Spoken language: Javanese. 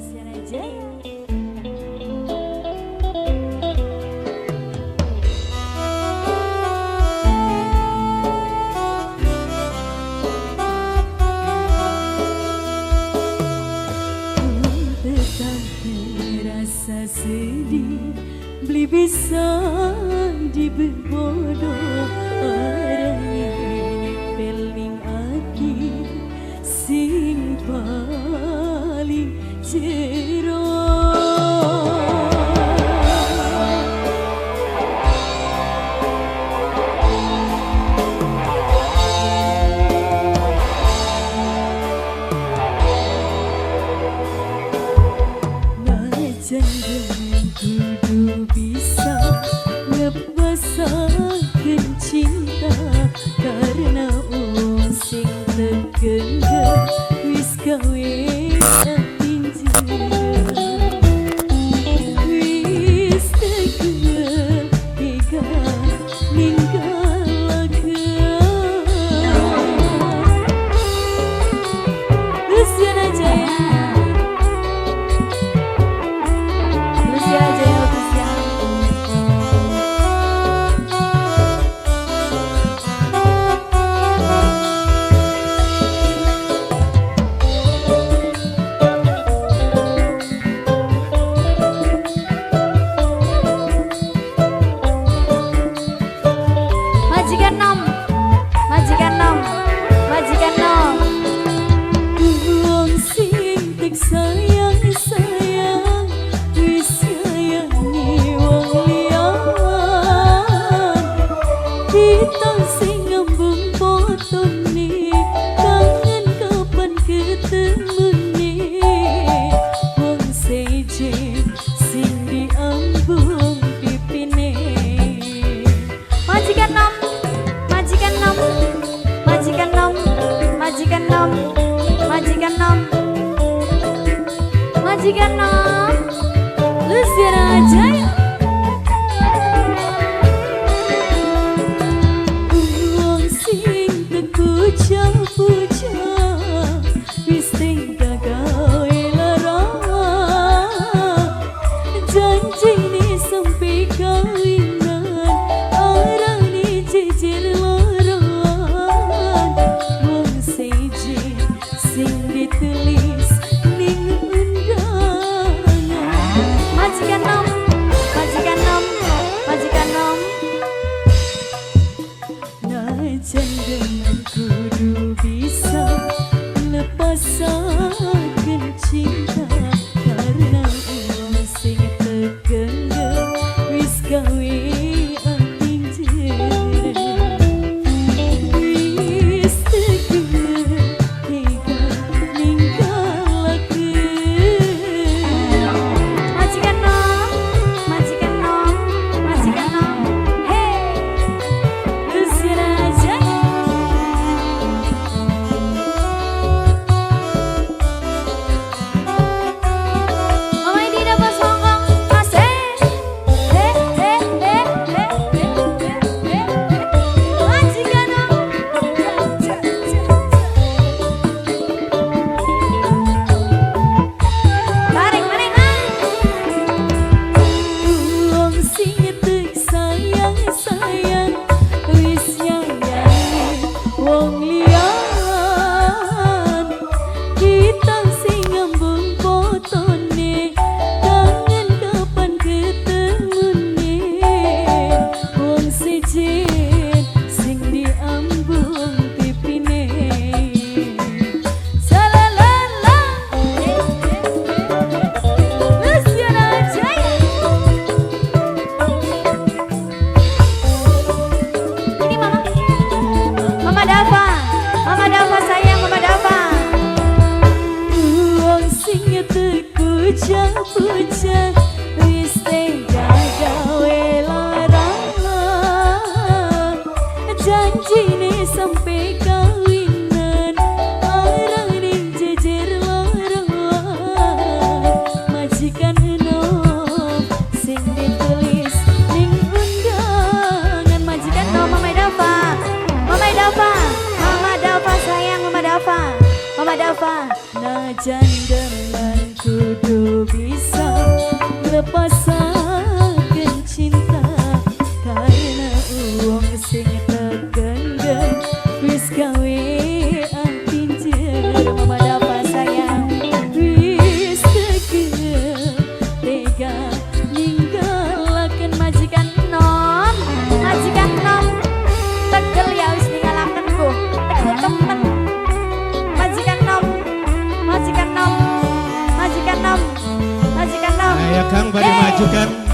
Luciana Jaya. Rasa sedih beli bisa diberbodoh orang ini peling aki sing paling jero. Jangan kudu bisa ngebasahin cinta karena wong sing tegenggam wis gawe ati jero, wis tegel tega ninggalaken. Luciana Jaya. Majikan nom, majikan nom, majikan nom. Wong sing tek sayang sayang wis nyayangi wong liyan, kita sing ngembung fotone kangen kapan ketemune, wong seje sing diambung pipine. Majikan nom, majikan nom, majikan nom, majikan nom, majikan nom, majikan nom. Luciana Jaya. Wong sing terpuja-puja wis tega gawe lara, janjine sampe kawinan arane jejer laran, wong seje sing ditulis ning undangan. Majikan nom, majikan nom, majikan nom. Najan demen kudu bisa lepasaken cinta karena wong sing tegenggam wis gawe ati jero, wis tegel tega ninggalaken. Majikan nom, majikan nom, majikan nom. Hey. Luciana Jaya. Mama ini udah bos Hongkong, Mas. Eh, eh, eh, eh, eh, eh, eh, eh. Majikan nom. Tarik, tarik, ah. Wong sing tek sayang sayang wis nyayangi wong liyan, kita sing ngambung fotone kangen kapan ketemune, wong sejen sing diambung pipine. Salalala. Luciana Jaya. Ini mama. Mama Dava. Mama Dava sayang, Mama Dava. Wong sing terpuja-puja wis tega gawe lara, janjine sampe kawinan arane jejer lara, majikan enom sing ditulis ning undangan. Majikan nom, Mama Dava. Mama Dava. Mama Dava sayang, Mama Dava. Mama Dava. Najan demen kudu Nglepasaken cinta karena wong sing tegenggem wis gawe ati jero. Mama Dava sayang, wis tegel tega ninggalaken Majikan nom, majikan nom tegel ya, wis ninggalaken ku tegel temen. Majikan nom, majikan nom, majikan nom, majikan nom. Ayo, Kang, bari Hey. maju, Kang.